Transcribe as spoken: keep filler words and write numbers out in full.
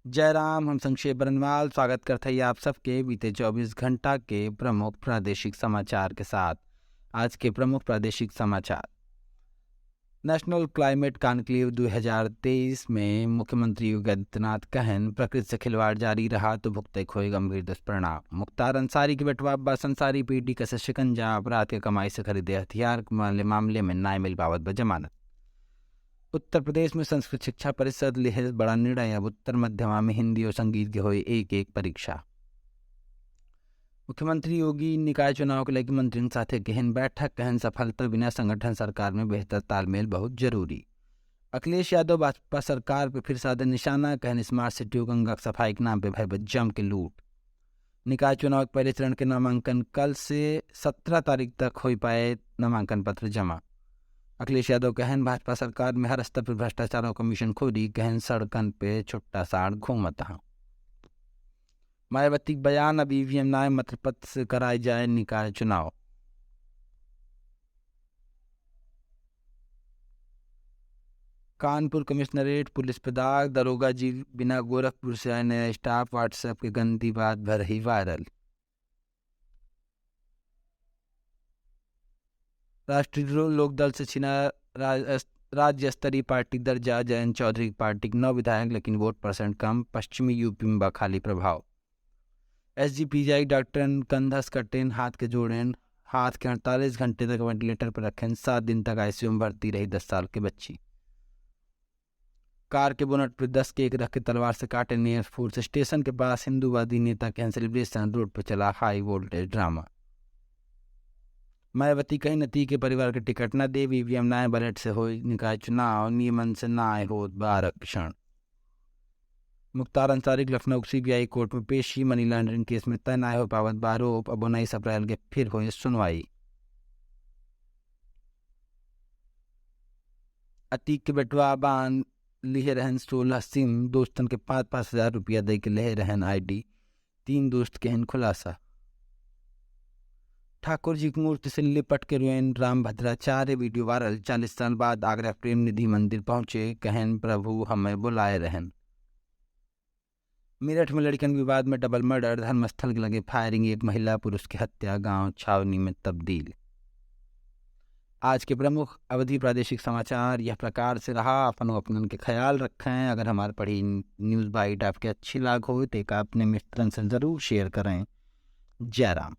जय राम, हम संक्षेप बरनवाल स्वागत करत हई आप सबके बीते चउबीस घंटा के प्रमुख प्रादेशिक समाचार के साथ। आज के प्रमुख प्रादेशिक समाचार। National Climate Conclave दुई हजार तेईस में मुख्यमंत्री योगी आदित्यनाथ कहन, प्रकृति से खिलवाड़ जारी रहा तो भुगते के होई गंभीर दुष्परिणाम। मुख्तार अंसारी के बेटवा अब्बास अंसारी पीटी कसे शिकंजा, अपराध के कमाई से खरीदे हथियार मामले, मामले में नाय मिल पावत बा जमानत। उत्तर प्रदेश में संस्कृत शिक्षा परिषद लिहे बड़ा निर्णय, अब उत्तर मध्यमा में हिंदी और संगीत के होई एक एक परीक्षा। मुख्यमंत्री योगी निकाय चुनाव के लेके मंत्रियन साथे केहन बैठक, कहन सफलता बिना संगठन सरकार में बेहतर तालमेल बहुत जरूरी। अखिलेश यादव भाजपा सरकार पे फिर साधे निशाना, कहन smart city और गंगा के सफाई के नाम पे भय जम के लूट। निकाय चुनाव के पहले चरण के नामांकन कल से सत्रह तारीख तक होई पाए नामांकन पत्र जमा। अखिलेश यादव कहन भाजपा सरकार में हर स्तर पर भ्रष्टाचार और कमीशन खोरी, कहन सड़कन पे छुट्टा साड़ घूमत हाँ। मायावती के बयान, अब ईवीएम नाय, मत पत्र से कराए जाए निकाय चुनाव। कानपुर कमिश्नरेट पुलिस पे दाग, दरोगा जी बिना गोरखपुर से आए नया staff, WhatsApp के गंदी बात भर ही viral। राष्ट्रीय लो-, लोकदल से छिना राज-, राज्य स्तरीय पार्टी दर्जा, जयंत चौधरी की पार्टी के नौ विधायक, लेकिन वोट परसेंट कम, पश्चिमी यूपी में बा खाली प्रभाव। एसजीपीजीआई डॉक्टरन कंधस कटेन, हाथ के जोड़ेन, हाथ के अड़तालीस घंटे तक वेंटिलेटर पर रखेन, सात दिन तक आईसीयू में भर्ती रही दस साल के बच्ची। कार के बोनट पे दस केक रख के तलवार से काटेन एयरफोर्स स्टेशन के पास हिंदूवादी नेता के सेलिब्रेशन, रोड पे चला हाई वोल्टेज ड्रामा। मायावती कहीं नती के परिवार के टिकट ना देव, ईवीएम ना आए, बैलेट से होई निकाय चुनाव, नियमन से ना आए होत बा आरक्षण। मुख्तार अंसारी के लखनऊ के सीबीआई कोर्ट में पेशी, मनी लॉन्ड्रिंग केस में तय ना हो पावत बा आरोप, अब उन्नीस अप्रैल के फिर होई सुनवाई। अतीक के बेटवा बान लिहे रहन सोलह सिम, दोस्तन के पाँच पाँच हजार रुपया दे के लिहे रहन आईडी, तीन दोस्त केहन खुलासा। ठाकुर जी की मूर्ति से लिपट के रोएन राम भद्राचार्य, वीडियो वायरल। चालीस साल बाद आगरा प्रेम निधि मंदिर पहुंचे, कहन प्रभु हमें बुलाए रहन। मेरठ में लड़कन विवाद में डबल मर्डर, धर्मस्थल के लगे फायरिंग, एक महिला पुरुष की हत्या, गांव छावनी में तब्दील। आज के प्रमुख अवधी प्रादेशिक समाचार यह प्रकार से रहा। अपन अपनन के ख्याल रखें। अगर हमार पढ़ी न्यूज़ बाइट आपके अच्छी लाग हो तो एक अपने मित्रन से ज़रूर शेयर करें। जय राम।